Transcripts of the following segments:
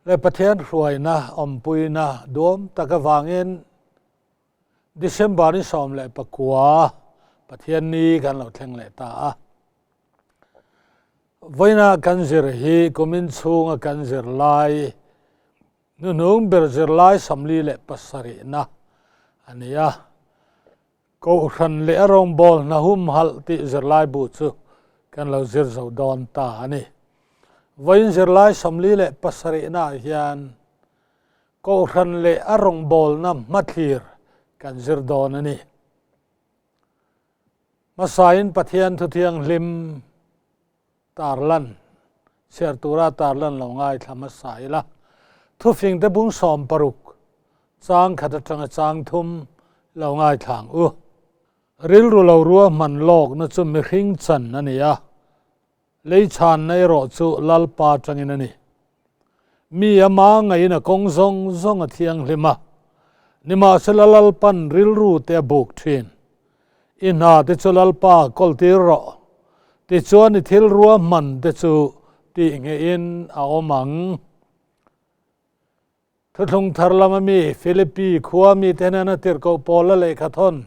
Leh Pathian hruaina awmpuina duam tak avangin December ni 19 Pathian ni kan lo thleng leh ta a. Vawiina kan zir hi kumin chhunga kan zir lai hnuhnung ber zirlai 47na a ni a. Kohhran leh a rawngbâwl hna humhalh tih zirlaibu chu kan lo zir zo dâwn ta a ni. Vawiin zirlai 47naah hian Kohhran leh a rawngbâwlna hmathlir kan zir dâwn a ni. Hmasain Pathian Thuthianghlim tarlan, chhiar tura tarlan lo ngaithla hmasa ila, thufingte bung 60, chang khat atanga chang thum lo ngaithla ang u. Rilru lo ruahman lawkna chu mihring chan a ni a, lei chhanna erawh chu Lalpa atangin a ni. Mi a ma ngaiin a kawng zawng zawng a thianghlim a, nimahsela Lalpan rilru te a buk thin. I hna te chu Lalpa kawltir rawh, tichuan i thil ruahman te chu tih ngeihin a awm ang. Thuthlung thar lama mi Philippi khua mite hnena tirhkoh Paula lehkha thawn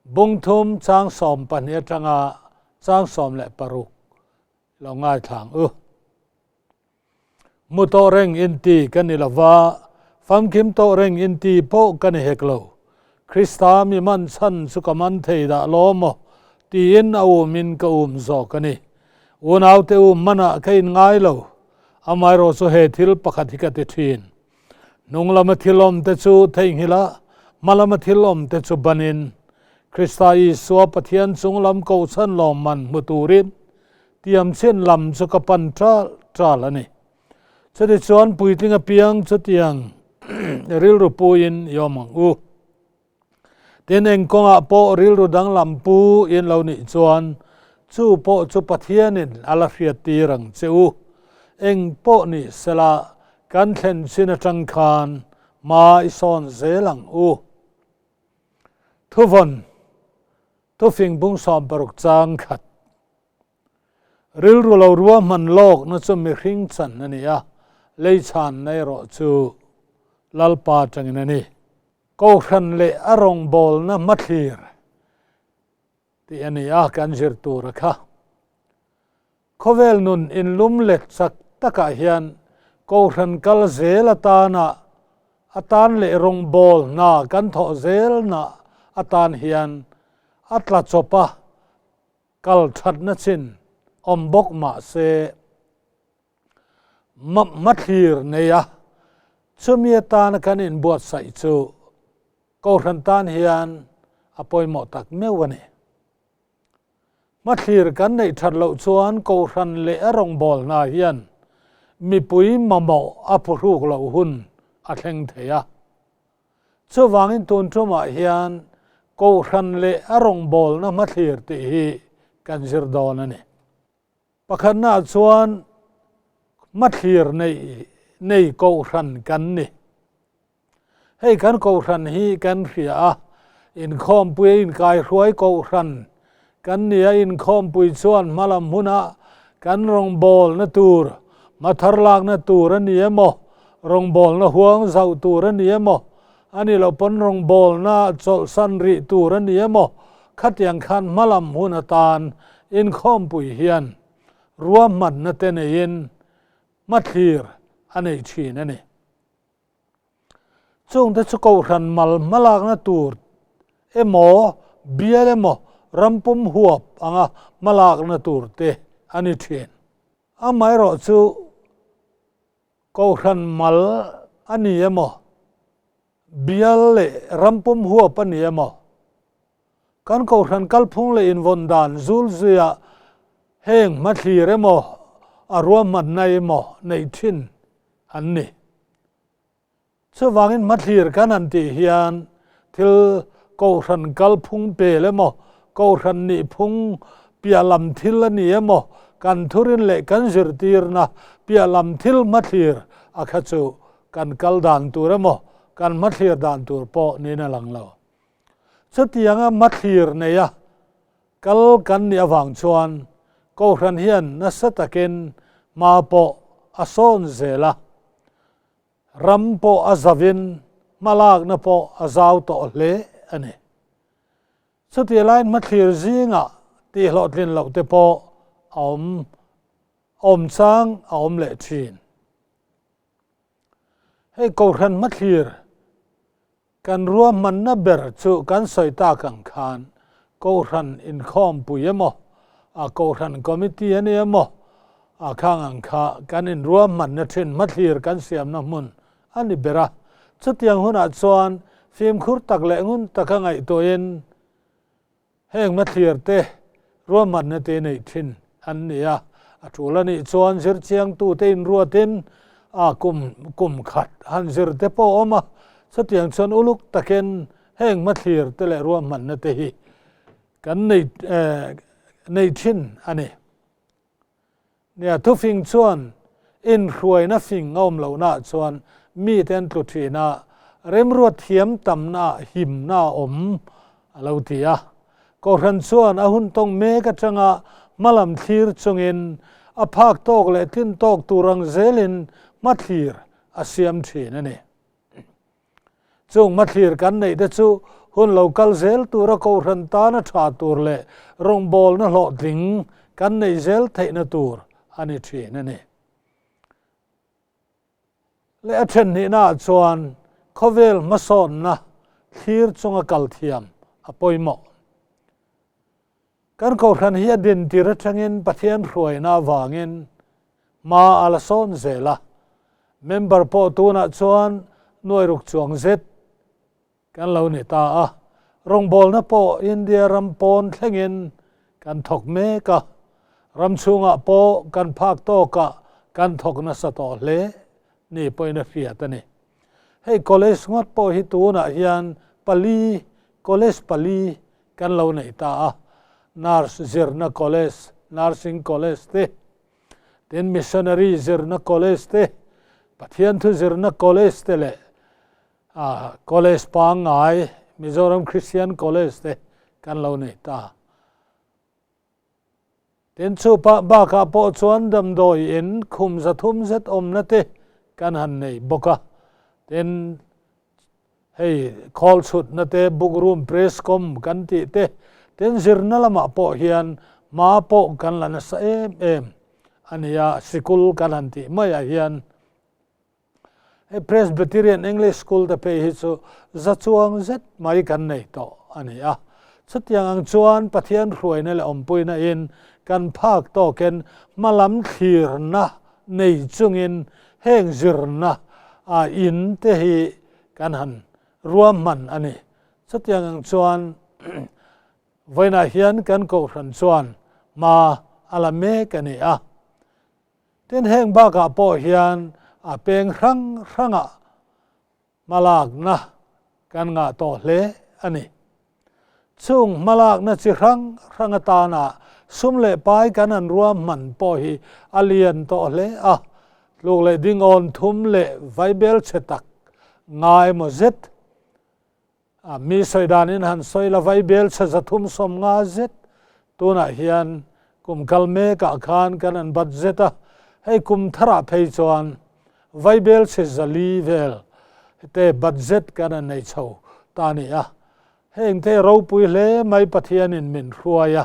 bung thum chang 12 atanga chang 16 lo ngaithla ang u. Mu tawh reng inti ka ni lova, famkim tawh reng inti pawh ka ni hek lo. Krista mi man chhan chu ka man thei dah lo maw? tiin a umin ka um zawk a ni. Unaute um manah ka inngai lo, amaherawh chu he thil pakhat hi ka ti thin. Hnung lama thil awm te chu theihnghilh a, hma lama thil awm te chu banin, Krista Isua Pathian chung lam kohchhan lawmman hmu turin tiam chin lam chu ka pan ṭal ṭal a ni. Chutichuan puitling apiang chutiang rilru puin i awm ang u. Tin, eng kawngah pawh rilru danglam pu in lo nih chuan chu pawh chu Pathianin a la hriat tir ang che u. Eng pawh ni sela kan thlen chin atang khan hma i sawn zel ang u. Thuvawn, Thufing bung 60 chang khat. Rilru lo ruahman lawkna chu mihring chan a ni a, lei chhanna erawh chu Lalpa atangin a ni. Kohhran leh a rawngbawlna hmathlir tih a ni a, kan zir tur a kha. Khawvel nun inlum let chak takah hian Kohhran kal zel atana atan leh rawngbâwl hna kan thawh zelna atan hian a tla chawp a, kal thatna chin awm bawk mah se hmathlir nei a, chumi atana kan inbuatsaih chu Kohhran tan hian a pawimawh tak meuh a ni. Hmathlir kan neih that loh chuan Kohhran leh a rawngbâwl hna hian mipui mamawh a phuhruk loh hun a thleng thei a. Chuvangin tun tumah hian Kohhran leh a rawngbâwlna hmathlir tih hi kan zir dawn a ni. Pakhatnaah chuan hmathlir neih nei Kohhran kan ni. Hei kan Kohhran hi kan hria a, inkhawmpui a inkaihruai Kohhran kan ni a, inkhawmpui chuan hmalam huna kan rawngbawlna tur, hmathar lakna tur a ni emaw, rawngbawlna huang zauh tur a ni emaw, a ni loh pawn rawngbawlna chawlhsan rih tur a ni emaw, khatiang khan hmalam hun atan inkhawmpui hian ruahmanna te neiin hmathlir a nei thin a ni. Chungte chu Kohhran mal hmalakna tur emaw, bial emaw, rampum huap anga hmalakna tur te a ni thin. Amaherawh chu Kohhran mal a ni emaw, bial leh rampum huap a ni emaw, kan Kohhran kalphung leh invawn dan zul zuiah heng hmathlir emaw, a ruahmanna emaw neih thin an ni. Chuvangin hmathlir kan han tih hian thil Kohhran kalphung pel emaw, Kohhran nihphung piah lam thil a ni emaw, kan thurin leh kan zirtirna piah lam thil hmathlir a kha chu kan kal dan tur emaw, kan hmathlir dan tur pawh niin a lang lo. Chutianga hmathlir neia Kal kan nih avang chuan Kohhran hian nasa takin hma pawh a sawn zel a. Ram pawh a zavin hmalakna pawh a zau tawh hle a ni. Chutih laiin hmathlir zingah tihhlawhtlin loh te pawh a awm awm chang a awm leh thin. Hei Kohhran hmathlir Kan ruahmanna ber chu kan sawi tak ang khan Kohhran inkhawmpui emaw, a Kohhran Committee a ni emaw, a khang ang kha kan inruahmanna thin hmathlir kan siamna hmun a ni ber a. Chutiang hunah chuan fimkhur tak leh ngun taka ngaihtuahin heng hmathlir te ruahmanna te neih thin an ni a. A tul a nih chuan zirchiangtute inruatin a kum kum khat han zir te pawh a awm a, chutiang chuan uluk takin heng hmathlir te leh ruahmanna te hi kan nei nei thin a ni. Nia, thufing chuan inhruaina fing a awm lohnaah chuan mite an tlu thin a, remruat thiam tamnaah himna a awm a lo ti a. Kohhran chuan a hun tawng mek atanga hmalam thlir chungin a phak tawk leh tlin tawk tur ang zelin hmathlir a siam thin a ni. Chung hmathlir kan neih te chu hun lo kal zel tura Kohhran tana tha tur leh rawngbawlna hlawhtling kan neih zel theihna tur a ni thin a ni. Leh a then hnihnaah chuan khawvel hmasawnna thlir chunga kal thiam a pawimawh. Kan Kohhran hi a dintir atangin Pathian hruaina avangin hma a la sawn zel a, member pawh tunah chuan nuai ruk chuang zet kan lo ni ta a, rawngbawlna pawh India ram pawn thlengin kan thawk mek a, ram chhungah pawh kan phak tawkah kan thawk nasa tawh hle ni pawhin a hriat a ni. Hei college ngawt pawh hi tunah hian pali, college pali kan lo nei ta a, Nurse zirna college, Nursing College te, tin Missionary zirna college te, Pathian thu zirna college te leh college pangngai Mizoram Christian College te kan lo nei ta. Tin chu pah bakah pawh chuan damdawi in khum 300 zet awmna te kan han nei bawk a, tin hei khawl chhutna te, book room, press com kan tih te, tin zirna lamah pawh hian hma pawh kan la nasa em em a nia, sikul kan han tih maiah hian. Hei Presbyterian English School te phei hi chu za chuang zet mai kan nei tawh a ni a. Chutiang ang chuan Pathian hruaina leh awmpuina in kan phak tawkin hmalam thlirna nei chungin heng zirna a in te hi kan han ruahman a ni. Chutiang ang chuan vawiinah hian kan Kohhran chuan hma a la mek a ni a. Tin, heng bakah pawh hian a peng hrang hrangah hmalakna kan ngah tawh hle a ni. Chung hmalakna chi hrang hrang atana sum leh pai kan han ruahman pawh hi a lian tawh hle a, tluk leh dingawn thum leh vaibel chhe tak ngai maw zet A mi sawi danin han sawi la vaibel chhe 350 zet tunah hian kum kal mekah khan kan an bat zet a, hei kum tharah phei chuan vaibel chhe 400 vel te bat zet kan an nei chho ta a ni a. Heng te ropui hle mai Pathianin min hruai a,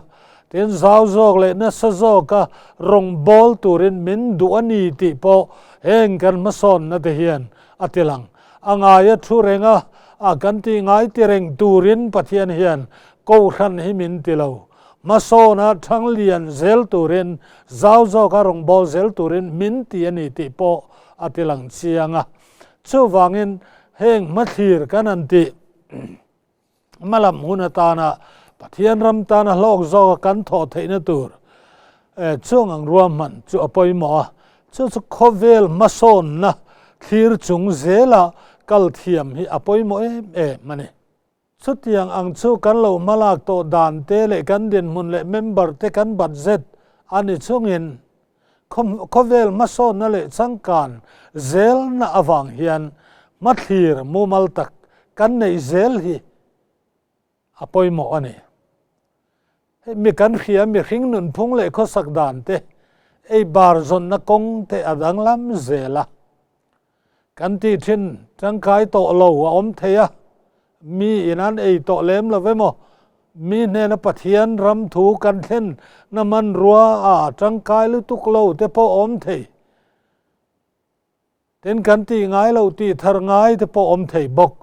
tin zau zawk leh nasa zawka rawngbâwl turin min duh a ni tih pawh heng kan hmasawnna te hian a ti lang. A ngaia thu renga a kan tih ngai ti reng turin Pathian hian Kohhran hi min ti lo. Hmasawna thang lian zel turin, zau zawka rawngbâwl zel turin min ti a ni tih pawh a ti lang chiang a. Chuvangin heng hmathlir kan han tih hmalam hun atana Pathian ram tana hlawk zawka kan thawh theihna tur chung ang ruahman chu a pawimawh a, chu chu khawvel hmasawnna thlir chung zela kal thiam hi a pawimawh em em a ni. Chutiang ang chu kan lo hmalak tawh dan te leh kan dinhmun leh member te kan budget a ni chungin khawvel hmasawnna leh changkan zelna avang hian hmathlir mumal tak kan neih zel hi a pawimawh a ni. Hei mi kan hria mihring nunphung leh khawsak dan te, ei bar zawnna kawng te a danglam zel a. Kan tih thin tangkai tawh lo a awm thei a, mi in an ei tawh lem lo emaw, mi hnena Pathian ram thu kan thlen na hmanrua a tangkai lutuk lo te pawh a awm thei. Tin kan tih ngai loh tih thar ngai te pawh awm thei bawk.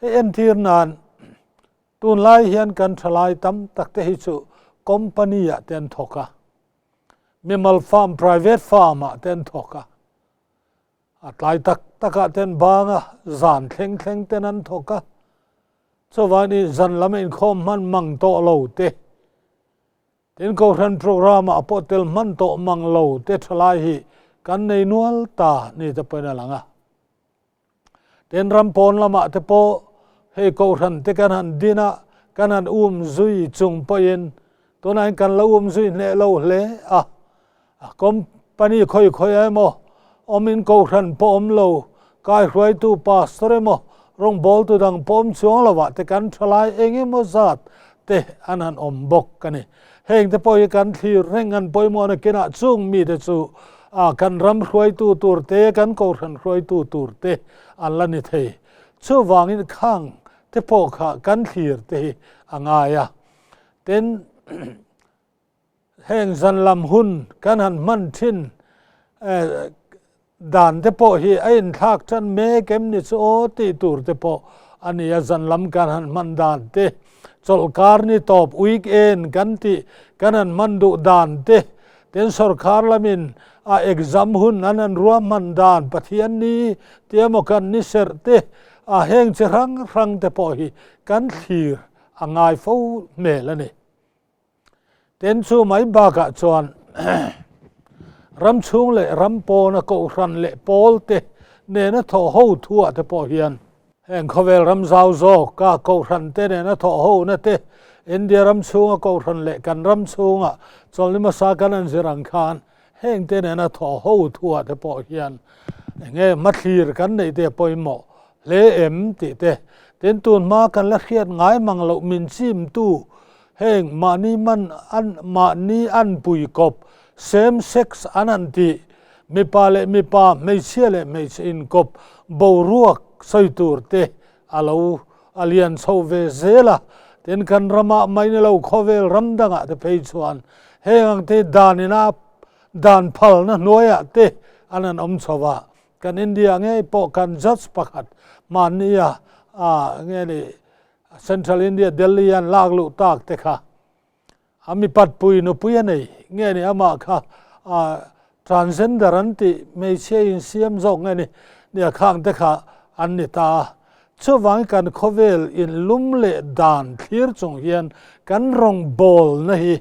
Hei entir nan tunlai hian kan thalai tam tak te hi chu company ah te an thawk a, mimal farm private farm ah te an thawk a, a tlai tak tak ah te an bang a, zan thleng thleng ten an thawk a, chuvangin zan lam inkhawm hman mang tawh lo te. Tin, Kohhran programme ah pawh tel hman tawh mang lo te thalai hi kan nei nual ta ni te pawhin a lang a. Tin, ram pawn lamah te pawh hei Kohhran te kan han din a, kan han um zui chung pawhin tunah hian kan lo um zui hneh lo hle a. A company khawi khawi emaw awmin Kohhran pawh awm lo, kaihruaitu pastor emaw rawngbawltu dang pawh awm chuang lovah te kan thalai eng emaw zat te an han awm bawk a ni. Heng te pawh hi kan thlir reng an pawimawhna kinah chung mite chu a kan ram hruaitu tur te, kan Kohhran hruaitu tur te an la ni thei. Chuvangin khang te pawh kha kan thlir te hi a ngai a. Tin, Heng zan lam hun kan han hman thin dan te pawh hi a inthlak tan mek em ni chu aw tih tur te pawh a ni a, zan lam kan han hman dan te, chawlhkar ni tawp weekend kan tih kan han hman duh dan te, tin sawrkhar lamin a exam hun an han ruahman dan Pathian ni tih emaw kan ni serh te a heng chi hrang hrang te pawh hi kan thlir a ngai fo hmel a ni. Tin chu mai bakah chuan ram chhung leh ram pawna kohhran leh pawl te nena thawh ho thuah te pawh hian heng khawvel ram zau zawka kohhran te nena thawh hona te, India ram chhunga kohhran leh kan ram chhunga chawlhni hmasa kan an zir ang khan heng te nena thawh ho thuah te pawh hian enge hmathlir kan neih te pawimawh hle em tih te, tin tun hma kan la hriat ngai mang loh min chimtu Heng mahni man an mahni an pui kawp, same sex an han tih, mipa leh mipa, hmeichhia leh hmeichhe inkawp boruak sawi tur te a lo a lian chho ve zel a. Tin, kan ramah mai ni lo khawvel ram dangah te phei chuan heng ang te dan ina dan phalna hnuaiah te an han awm chho a. Kan India ngei pawh kan judge pakhat mahnia a nge ni Central India Delhi an lak luh tak te kha a mipat pui nupui a nei nge ni amah kha a transgender an tih hmeichhia insiam zawk nge ni nia khang te kha an ni ta a. Chuvangin kan khawvel inlum leh dan thlir chung hian kan rawngbawlna hi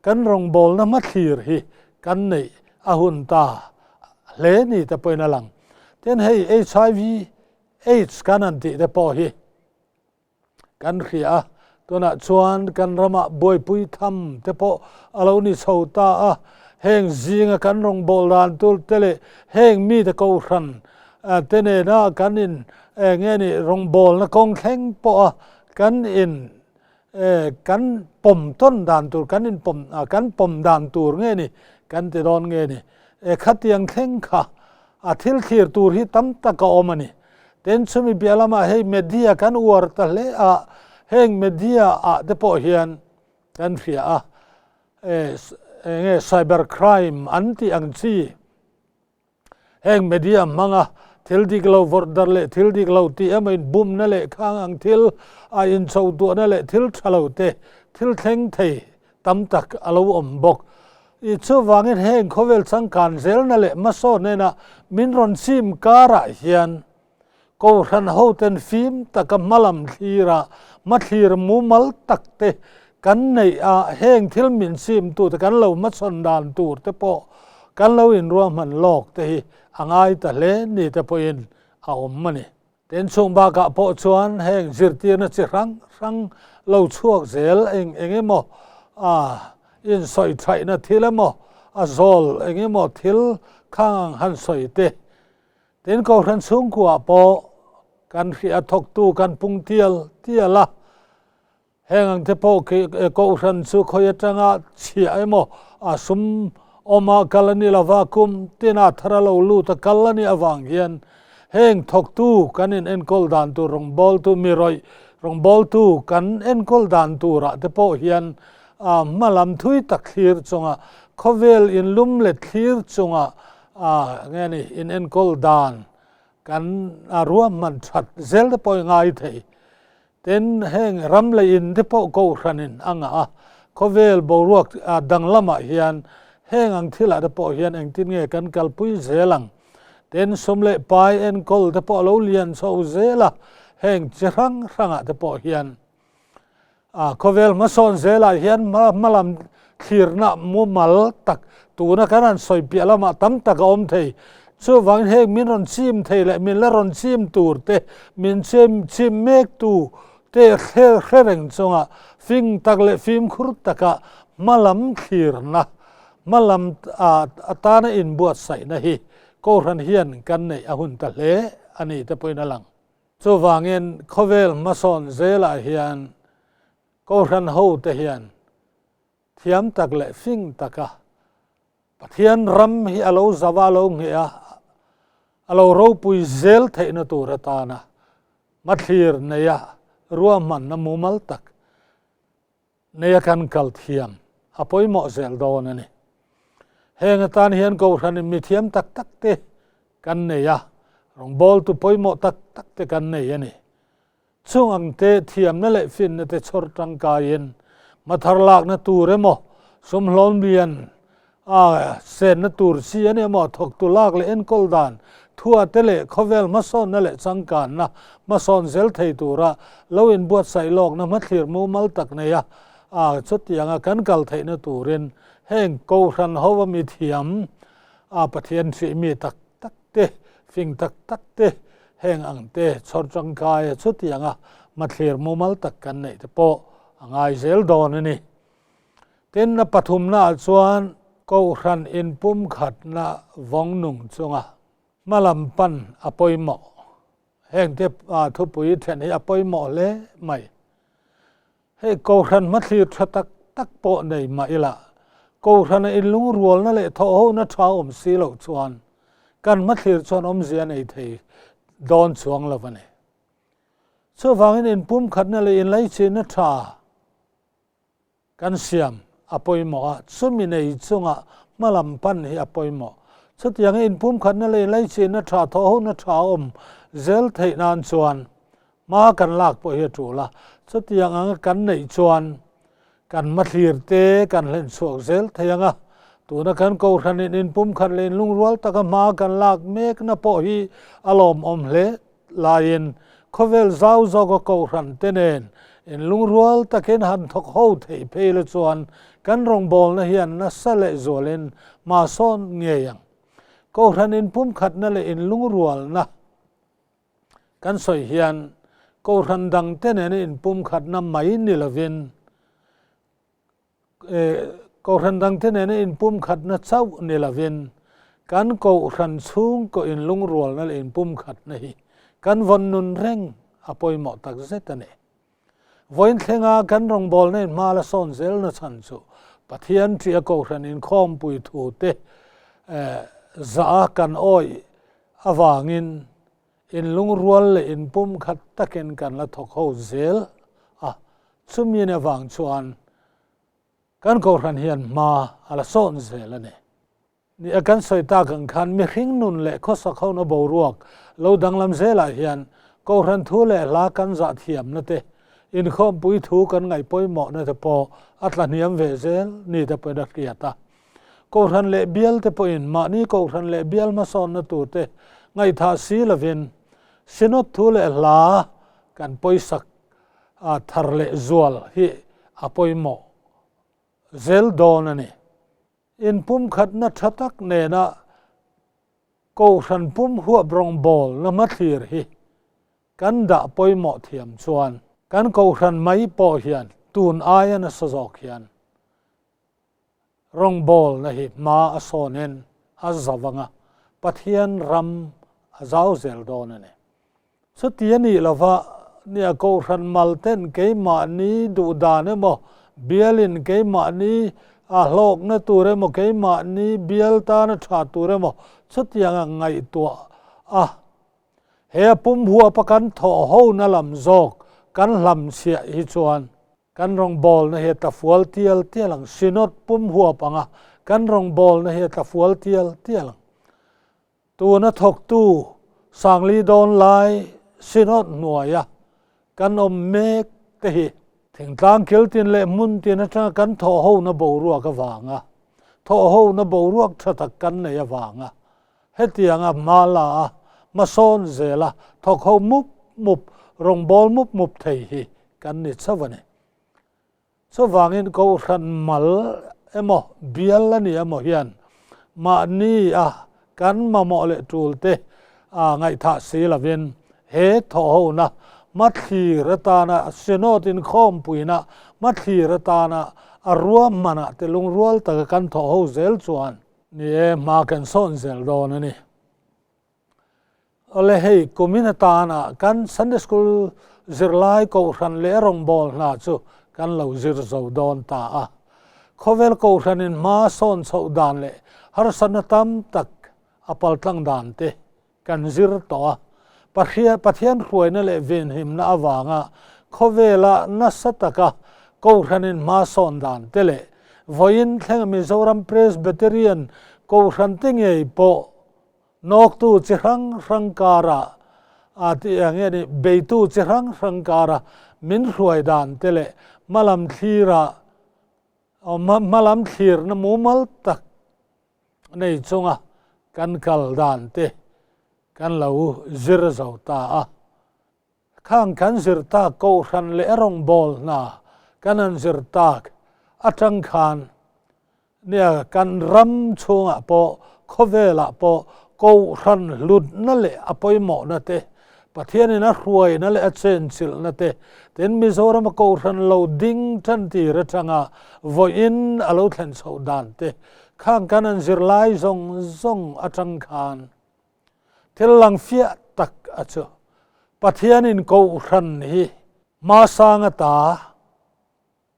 kan rawngbawlna hmathlir hi kan neih a hun ta hle ni te pawhin a lang. Tin hei HIV AIDS kan han tih te pawh hi kan hria a, tunah chuan kan ramah buaipui tham te pawh a lo ni chho ta a, heng zinga kan rawngbâwl dan tur te leh heng mite kohhran te nena kan in eng nge ni rawngbâwlna kawng thleng pawha kan in kan pawm tawn dan tur kan in pawm kan pawm dan tur nge ni kan ti dawn nge ni khatiang thleng kha a thil thlir tur hi tam tak a awm a ni. Tin chumi piah lamah hei media kan uar ta hle a, heng media ah te pawh hian kan hria a, eng nge cyber crime an tih ang chi heng media hmanga thil dik lo vawrh darh leh thil dik lo tih emaw inbumna leh khang ang thil a inchho duahna leh thil tha lo te thil thleng thei tam tak a lo awm bawk. I chuvangin heng khawvel changkan zelna leh hmasawn nena min rawn chim karah hian Kohhran hoten fim taka hmalam thlira hmathlir mumal tak te kan neih a, heng thil min chimtute kan lo hmachhawn dan tur te pawh kan lo inruahman lawk te hi a ngai ta hle ni te pawhin a awm a ni. Tin chhung bakah pawh chuan heng zirtirna chi hrang hrang lo chhuak zel eng eng emaw a insawi thaihna thil emaw a zawl eng emaw thil khang ang han sawi te. Tin Kohhran chhungkuah pawh kan hria thawktu kan pung tial tial a. Heng ang te pawh khi Kohhran chu khawi atanga chhiah emaw a sum awma kal a ni lova, kum tina thar a lo lut a kal a nih avang hian Heng thawktu kan in enkawl dan tur rawngbawltu mi rawih rawngbawltu kan enkawl dan turah te pawh hian a hmalam thui tak thlir chunga khawvel inlum let thlir chunga a nge ni in enkawl dan kan a ruahman that zel te pawh i ngai thei. Tin, heng ram leh in te pawh kohhranin a ngah a, khawvel boruak danglamah hian heng ang thilah te pawh hian engtin nge kan kalpui zel ang? Tin, sum leh pai enkawl te pawh a lo lian chho zel a, heng chi hrang hrangah te pawh hian khawvel hmasawn zelah hian hmalam thlirna mumal tak tuna kan han sawi piah lamah tam tak a awm thei. Chuvangin heng min rawn chim thei leh min la rawn chim tur te, min chim chim mek tu te hre hre reng chunga fing tak leh fimkhur taka hmalam thlirna, hmalam atana inbuatsaihna hi Kohhran hian kan neih a hun ta hle a ni te pawhin a lang. Chuvangin khawvel hmasawn zelah hian Kohhran hote hian thiam tak leh fing taka Pathian ram hi a lo zava a lo ngheh a, a lo ropui zel theihna tur atana hmathlir neia ruahmanna mumal tak neia kan kal thiam a pawimawh zel dawn a ni. Heng atan hian Kohhranin mithiam tak tak te kan nei a, rawngbawltu pawimawh tak tak te kan nei a ni. Chung ang te thiamna leh finna te chhawr tangkaiin hmathar lakna tur emaw, sumhlawn lian a senna tur chi a ni emaw, thawktu lak leh enkawl dan thua te leh khawvel hmasawnna leh changkanna hmasawn zel thei tura lo inbuatsaih lawkna hmathlir mumal tak neia a chutianga kan kal theihna turin heng Kohhran hova mithiam a Pathian hrihmi tak tak te, fing tak tak te, heng ang te chhawr tangkai a chutianga hmathlir mumal tak kan neih te pawh a ngai zel dawn a ni. Tin, a pathumnaah chuan Kohhran inpumkhatna vawng nung chunga hmalam pan a pawimawh. Heng te thupui then hi a pawimawh hle mai. Hei Kohhran hmathlir tha tak tak pawh nei mah ila, Kohhrana inlungrualna leh thawhhona tha awm si loh chuan kan hmathlir chuan awmzia nei thei dawn chuang lo a ni. Chuvangin inpumkhatna leh inlaichinna tha kan siam a pawimawh a, chumi nei chunga hmalam pan hi a pawimawh. Chutianga inpumkhatna leh inlaichinna tha thawhhona tha awm zel theih nan chuan Hma kan lak pawh hi a tul a, chutiang anga kan neih chuan kan hmathlir te kan hlen chhuak zel thei ang a, tuna kan Kohhranin inpumkhat leh inlungrual taka hma kan lak mekna pawh hi a lawmawm hle laiin khawvel zau zawka Kohhran te nen inlungrual takin han thawk ho theih phei la chuan kan rawngbawlna hian nasa leh zualin hma sawn ngei ang. Kohhran inpumkhatna leh inlungrualna. Kan sawi hian Kohhran dangte nena inpumkhatna mai ni lovin, Kohhran dangte nena inpumkhatna chauh ni lovin, kan Kohhran chhungkaw inlungrualna leh inpumkhatna hi kan vawn nun reng a pawimawh tak zet a ni. Vawiin thlenga kan rawngbawlna in hma la sawn zelna chhan chu Pathian ṭih a Kohhran inkhawmpui thute zah a kan awih avangin inlungrual leh inpumkhat takin kan la thawk ho zel a, chumi in avang chuan kan Kohhran hian hma a la sawn zel a ni. Ni a kan sawi tak ang khan mihring nun leh khawsak hona boruak lo danglam zelah hian Kohhran thu leh hla kan zah thiamna te, inkhawmpui thu kan ngaih pawimawhna te pawh a tla hniam ve zel ni te pawhin a hriat a. Kohhran leh bial te pawhin mahni Kohhran leh bial hmasawnna tur te ngaihthah si lovin Synod thu leh hla kan pawisak thar leh zual hi a pawimawh zel dawn a ni. Inpumkhatna tha tak nena Kohhran pum huap rawngbawlna hmathlir hi kan dah pawimawh thiam chuan kan Kohhran mai pawh hian tun aia nasa zawk hian rawngbawlna hi hma a sawnin a zavanga Pathian ram a zau zel dawn a ni. Chuti a nih lova, nia Kohhran mal ten keimahni duh dan emaw, bialin keimahni a hlawkna tur emaw, keimahni bial tana tha tur emaw chutianga ngaihtuah a. He a pum huapa kan thawh hona lam zawk kan hlamchhiah hi chuan kan rawngbawlna hi a tla fual tial tial ang. Synod pum huap anga kan rawngbawlna hi a tla fual tial tial ang. Tuna thawktu Sangli dawn lai Synod hnuaia kan awm mek te hi thingtlang kil tin leh hmun tin atanga kan thawh hona boruak avanga thawh hona boruak tha tak kan nei avanga hetianga hma la a hmasawn zela thawk ho mup mup rawngbâwl mup mup thei hi kan ni chauh a ni. Chuvangin Kohhran mal emaw bial a ni emaw hian mahni a kan mamawh leh tul te a ngaihthah si lovin he thawhhona hmathlir atana Synod inkhawmpuina hmathlir atana a ruahmanah te lungrual taka kan thawhho zel chuan ni e hma kan sawn zel dawn a ni. Awle hei kumin atana kan Sunday School zirlai Kohhran leh rawngbâwl hna chu kan lo zir zo dawn ta a. Khawvel Kohhranin hma sawn chhoh dan leh harsatna tam tak a paltlang dan te kan zir tawh a. Pathian hruaina leh venhimna avanga khawvela nasa taka Kohhranin hma sawn dan te leh vawiin thlenga Mizoram Presbyterian Kohhran te ngei pawh Nawktu chi hrang hrang kara a tih ang nge ni, beitu chi hrang hrang kara min hruai dan te leh hmalam thlira hmalam thlirna mumal tak nei chunga kan kal dan te kan lo zir zo ta a. Khang kan zir tak Kohhran leh rawngbâwl hna kan han zir tak aṭang khan nia kan ram chhungah pawh khawvelah pawh Kohhran hlutna leh a pawimawhna te, Pathianin a hruaina leh a chenchilhna te, tin Mizorama Kohhran lo ding ṭantir aṭanga vawiin a lo thlen chhoh dan te khang kan han zir lai zawng zawng aṭang khan Thil lang fiah tak a chu Pathianin Kohhran hi hmasang ata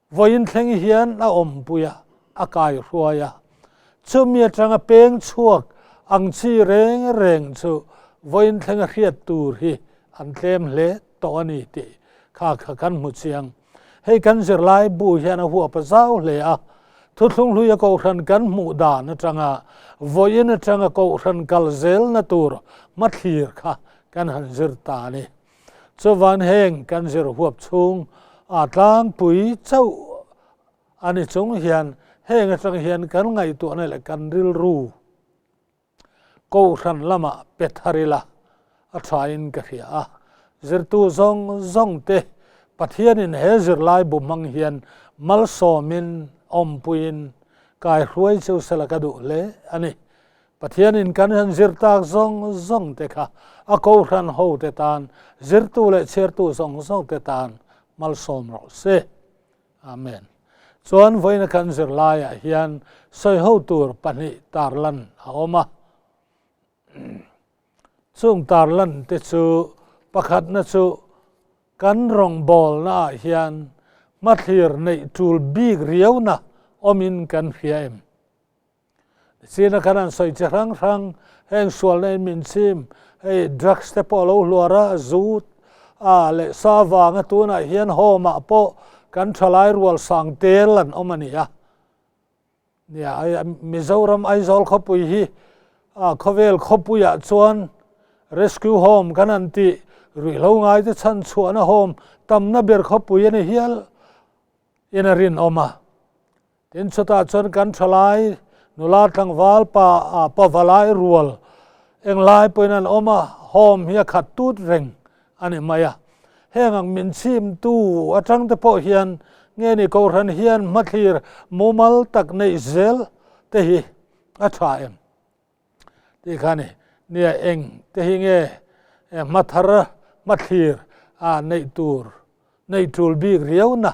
vawiin thleng hian a awmpui a, a kaihruai a. Chumi atanga peng chhuak ang chi reng reng chu vawiin thlenga hriat tur hi an tlem hle tawh a ni tih kha kha kan hmu chiang. Hei kan zirlai bu hian a huap a zau hle a, Thuthlung hluia Kohhran kan hmuh dan atanga vawiin atanga Kohhran kal zelna tur hmathlir kha kan han zir ta a ni. Chuvan heng kan zir huap chhung a tlangpui chauh a ni chung hian heng atang hian kan ngaihtuahna leh kan rilru Kohhran lamah pe thar ila a thain ka hria a, zirtu zawng zawng te Pathianin he zirlai bu hmang hian malsawmin awmpuiin kaihruai cheu sela ka duh hle a ni. Pathianin kan han zir tak zawng zawng te kha a Kohhran ho te tan, zirtu leh chhiartu zawng zawng te tan malsawm rawh se. Amen. Chuan vawiina kan zirlaiah hian sawiho tur pahnih tarlan a awm a. Chung tarlan te chu pakhatna chu kan rawngbawlna ah hian hmathlir neih tul bik riauna awmin kan hria em? China khan an sawi chi hrang hrang, heng sualna in min chim, hei drugs te pawh a lo hluar a, zu a leh sa vanga tunah hian home ah pawh kan thalai rual sang tel an awm a ni a. Nia, Mizoram Aizawl khawpui hi a khawvel khawpuiah chuan rescue home kan han tih ruihhlo ngaite chhan chhuahna home tamna ber khawpui a ni hial in a rinawm a. Tin, chutah chuan kan thalai nula tlangval pa a pavalai rual englai pawhin an awm a, home hi a khat tut reng a ni mai a. Heng ang min chhimtu atang te pawh hian nge ni Kohhran hian hmathlir mumal tak neih zel te hi a tha em? Tih kha ni. Nia eng te hi nge hmathar hmathlir a neih tur neih tul bik riau na?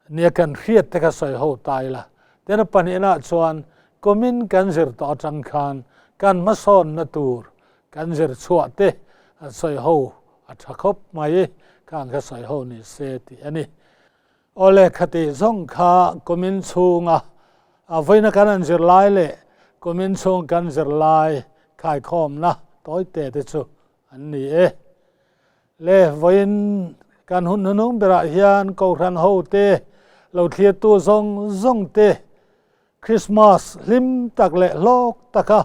Nia kan hriat te kha sawi ho ta ila. Tin a pahnihna chuan kumin kan zir tawh atang khan kan hmasawnna tur kan zir chhuah te an sawi ho a tha khawp mai khang kha sawi ho ni se tih a ni. Awle khati zawng kha kumin chhunga a vawiina kan han zir lai leh kumin chhung kan zir lai khaikhawmna tawite te chu. an ni e. Le vawiin kan hun hnuhnung berah hian Kohhran hote lo thlirtu zawng zawng te Krismas hlim tak leh hlawk taka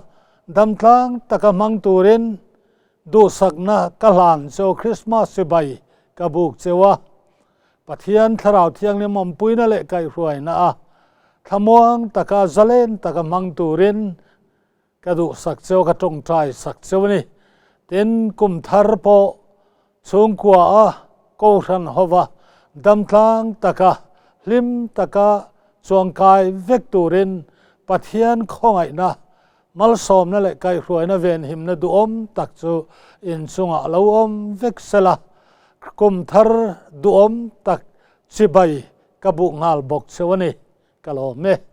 damtlang taka hmang turin duhsakna ka hlan cheu Krismas chibai ka buk cheu a. Pathian Thlarau Thianghlim awmpuina leh kaihhruaina a thlamuang taka zalen taka hmang turin Ka duhsak cheu, ka tawngtai sak cheu a ni. Tin, kum thar pawh chhungkua a Kohhran hova damtlang taka, hlim taka chuangkai vek turin Pathian khawngaihna, malsawmna leh kaihhruaina venhimna duhawm tak chu inchungah lo awm vek sela, kum thar duhawm tak chibai ka buh nghal bawk cheu a ni. Ka lawm e.